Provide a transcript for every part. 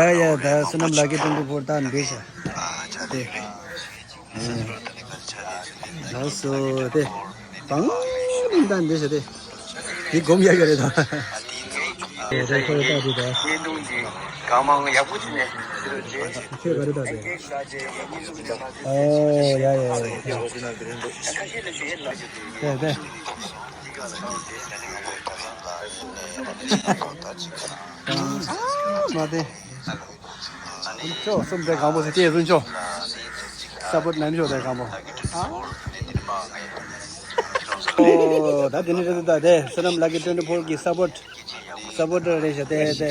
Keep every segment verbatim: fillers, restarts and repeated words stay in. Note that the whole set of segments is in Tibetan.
ཡ་ཡ། ད་བསོད་ནམས་ལགས་ཀྱི་ཀྲེན་ཀྲེན་ཕོར་ད་འདི་བྱ། དེ། ལགས་སོ་དེ། བང་རིམ་ད་འདི་བྱ་དེ། དེ་སྒོམ་ཡག་གི་རེད་ད། དེ་ཁོ་རེ་ད་དེ་ད། ཁྱོད་ག་རེ་ད་དེ། ཨོ་ཡ་ཡ་ཡ། དེ་དེ། མ་དེ། ཅོ་སུམ་དེ་གང་པོ་ཟེར་དེ་རུན་ཅོ། ས་པོར་ནན་ཤོ་དེ་གང་པོ། ཨོ་ད་དེ་ནི་རེད་ད་དེ་བསོད་ནམས་ལགས་ཀྱི་ཀྲེན་ཀྲེན་ཕོར་གྱི་ས་པོར། ས་པོར་རེད་ཤ་དེ་དེ། དེ།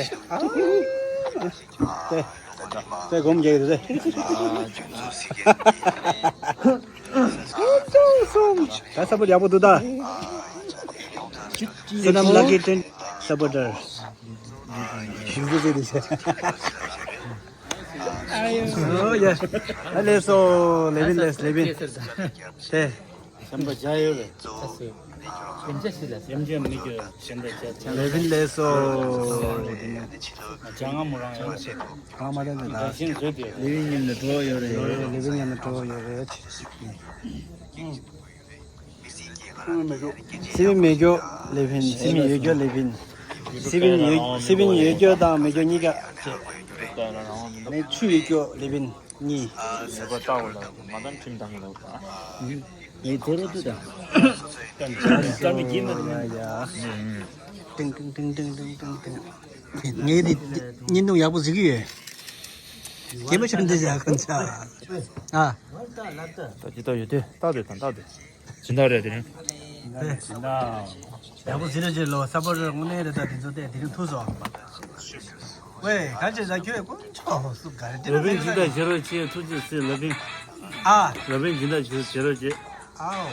དེ་སྒོམ་རྒྱག་གི་འདུག་དེ། ད་ས་པོར་ཡག་པོ་འདུག་ད། བསོད་ནམས་ལགས་ཀྱི་ཀྲེན་ས་པོར་ཏར། ཞིག་འདུག་ཟེར་དེ་བྱས། ཨོ་ཡ། ཨ་ལེ་སོ། ལེ་བིན་ལེས་ལེ་བིན། དེ། སེམས་པ་བྱ་ཡོད་རེད། སེམས་ཅན་ཞིག་ལ་སེམས་ཅན་མི་སྐྱོ་སེམས་པ་བྱ་ཚར། ལེ་བིན་ལེས་སོ། ལྗང་ང་མོ་རང་ཡོད་རེད། གང་མ་རེད་འདི་ད། བཞིན་བཟོས་ཏེ་ལེ་བིན་མཉམ་དུ་འགྲོ་ཡོད་རེད། ལེ་བིན་མཉམ་དུ་འགྲོ་ཡོད་རེད། སེམས་མི་སྐྱོ་ལེ་བིན། སེམས་ཡོད་སྐྱོ་ལེ་བིན། སེམས་ཡོད་སེམས་ཡོད་སྐྱོ་དང་མི་སྐྱོ་གཉིས་ཀ་བྱས། ནས་ཆུ་ཡོད་སྐྱོ་ལེ་བིན། གཉིས། ཡོད་པ་ལྟ་བ་ལ་མ་དང་ཁྲིམས་དང་ལ། ངའི་དེ་རོ་ཏུ་དང་། སྐར་མ་བརྒྱད་མ་རེད། ཏིང་ཏིང་ཏིང་ཏིང་ཏིང་ཏིང་ཏིང་། ངས་འདི་བརྙན་ཐུང་ཡག་པོ་གཟིགས་ཀྱི་ཡོད། སྐྱེས་མ་ཆུང་འདི་ཟེར་ཁན་ཆ། ཨ། ད་ཅི་ལྟ་ཡོད་དེ་ལྟ་དེ་དང་ལྟ་དེ། སྦྱིན་བདག་རེད་དེ་རིང་། ཡག་པོ་ཟིན་ར་ཅེ་ལོ་ས་པོ་རེ་དངོས་གནས་རེད། ད་དེ་ཚོ་དེ་དེ་རིང་ཐུག་སོང་། ཝེ་ག་ཅེ་ཟ་ཁྱོད་ཀུན་ཆོག་སུ་ག་རེ་དེ་ལ་བེན་སྦྱིན་བདག་བྱེད་རོགས་བྱེད། ཐུགས་རྗེ་ཆེ་ལ་བེན། ཨ། ལ་བེན་སྦྱིན་བདག་བྱེད་རོགས་བྱེད། ཨའོ།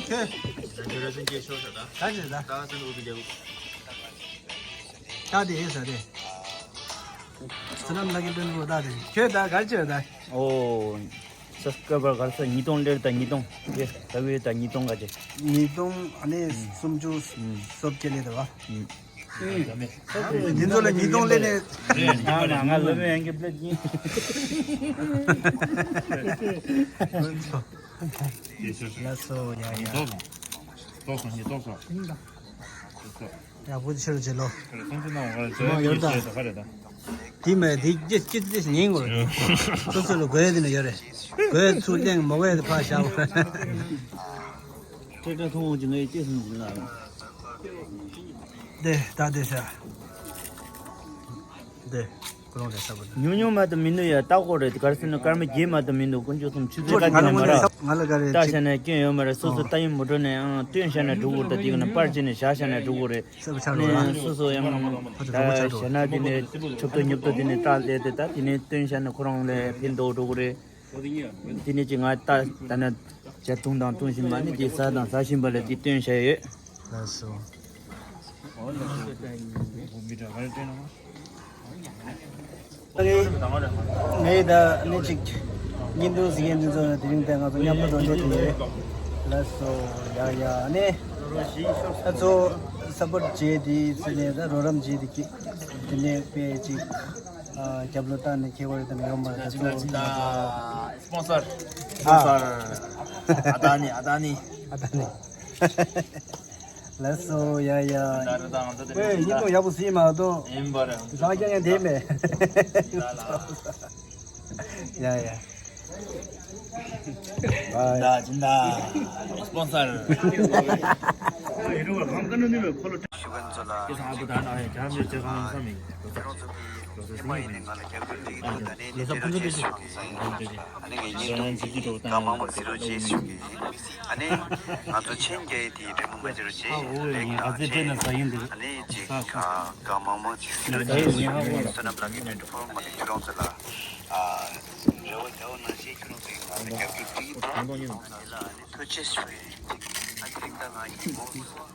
ཁྱོད། ག་ཅེ་ཟ། ད་དེ་ཟ་དེ། ས་ལམ་ལ་གི་དོན་པོ་ད་དེ་ཁྱོད་ད་ག་ཅེ་ད། ཨོ། ས་སྐབས་པར་གར་ས་ཉིས་སྟོང་ལེར་དང་ཉིས་སྟོང་ཡེ་ད་བེ་ད་ཉིས་སྟོང་ག་ཅེ། ཉིས་སྟོང་ཨ་ནི་སུམ་ཅུ་སོ་བརྒྱད་ལེ་ད་བ། འདི་ཚོ་ལ་ཉིས་སྟོང་ལེ་ནས། རེད་ང་ང་ལ་མེ་ཡང་གི་པླེ་ཡིན། ལ་སོ་ཡ་ཡ། ཏོག་སོང་ཏོག་སོང་། ཡག་པོ་ཆེ་རུ་བྱེད་ལོ། མ་ཡོར་ད། དེ་མ་དེ་སྐྱེ་སྐྱེ་སྐྱེ་ཉན་དགོས། སོ་སོ་ལ་དགོས་དེ་ནི་ཡོད་རེད། དགོས་ཚུར་གླེང་མ་དགོས་དེ་ཕར་བཞག་པ། ཁྲེ་ཁྲ་ཐོང་ཅི་ངའི་སྐྱེ་སོང་ཅི་ལ། དེ་ད་དེ་ཤ། དེ། ཉུང་ཉུང་མ་གཏོགས་མི་འདུག་ཡ། ལྟ་སྐོར་རེད། ག་རེ་ཟེར་ན་སྐར་མ་བརྒྱད་མ་གཏོགས་མི་འདུག་དཀོན་མཆོག་གསུམ་ཆུ་ཚོད་ཁ་ང་ལ་ང་ལ་ག་རེ་ལྟ་བྱས་ན་སྐྱོན་ཡོད་མ་རེད། སོ་སོ་ལྟ་ཡིན་མོ་འགྲོ་ནས་ཨང་སྟོན་བྱས་ན་འགྲོ་གི་རེད། ད་དེ་ག་ན་པར་བྱས་ནས་བཞག་བྱས་ན་འགྲོ་གི་རེད། ནས་སོ་སོ་ཡང་ད་བྱས་ན་དེ་ནས་ཆུབ་ཏོ་ཉོབ་ཏོ་དེ་ནས་ལྟ་ལས་དེ་ད་དེ་ནས་སྟོན་བྱས་ན་ཁོ་རང་ལས་ཕན་ཐོགས་འགྲོ་གི་རེད། དེ་ནས་ཅིག་ང་ལྟ་ད་ན་ཇ་འཐུང་དང་འཐུང་བཞིན་པ་ནི་དེ་ཟ་དང་ཟ་བཞིན་པ་ལ་དེ་སྟོན་བྱས་ཡོད། ལགས་སོ། ངས་ད་ནི་ཅིག་བརྙན་ཐུང་གཟིགས་མཁན་འདི་ཚོ་དེ་རིང་དེ་ང་ཚོ་མཉམ་དུ་འགྲོ་འདོད་དེ་ཡོད། ལགས་སོ། ཡ་ཡ་ནི་ད་ཚོ་ས་པོར་བྱས་དེ་ཚེ་ནས་ད་རོགས་རམ་བྱས་དེ་སྐྱིད་དེ་ནས་དཔེ་ཅིག་རྒྱབ་ལོ་བཏང་ནས་ཁྱེད་བར་དུ་ཡོང་བ་ད་ཚོ་སི་པོན་སར། སི་པོན་སར། ཨ་ད་ནི་ཨ་ད་ནི་ཨ་ད་ནི། ལགས་སོ། ཡ་ཡ། ད་རེད་ད་ང་ཚོ་དེ་ཨེ་ཡིན་ནོ་ཡག་པོ་ཟིན་མ་གཏོགས། ཡིན་པ་རེད། ཟ་རྐྱང་ཡང་དེ་མེད། ཡ་ཡ། ད་སྦྱིན་བདག་སི་པོན་སར། ཨ་ནི་ངས་བརྙན་ཐུང་འདི་ག་མང་མང་གཟིགས་རོགས་བྱེད་ཞུ་གི་ཡིན། ཨ་ནི་ང་ཚོ་མཆན་རྒྱག་ཡས་དེ་འབྲེལ་མོ་མ་བྱེད་རོགས་བྱེད། ལེགས་དང་མཆན། ཨ་ནི་ཅིག་ག་མང་མང་ཅིག་གཟིགས་རོགས་བྱེད། བསོད་ནམས་ལགས་ཀྱི་ཊུ་ཝེན་ཊི་ཕོར་མ་ལ་ཁྱོད་རང་ཚོ་ལ་རེ་བ་རྒྱག་པ་ནང་བཞིན་ཁྱོད་རང་ཚོ་ཡིན་ང་ལ་རྒྱབ་སྐྱོར་བྱེད་ཀྱི་འདུག་ཨ་ནི་ལ་ཨ་ནི་ཐུགས་རྗེ་ཆེ་ཞུ་གི་ཡིན། ཨ་ནི་ལེགས་དང་ང་ཡིན་མོ།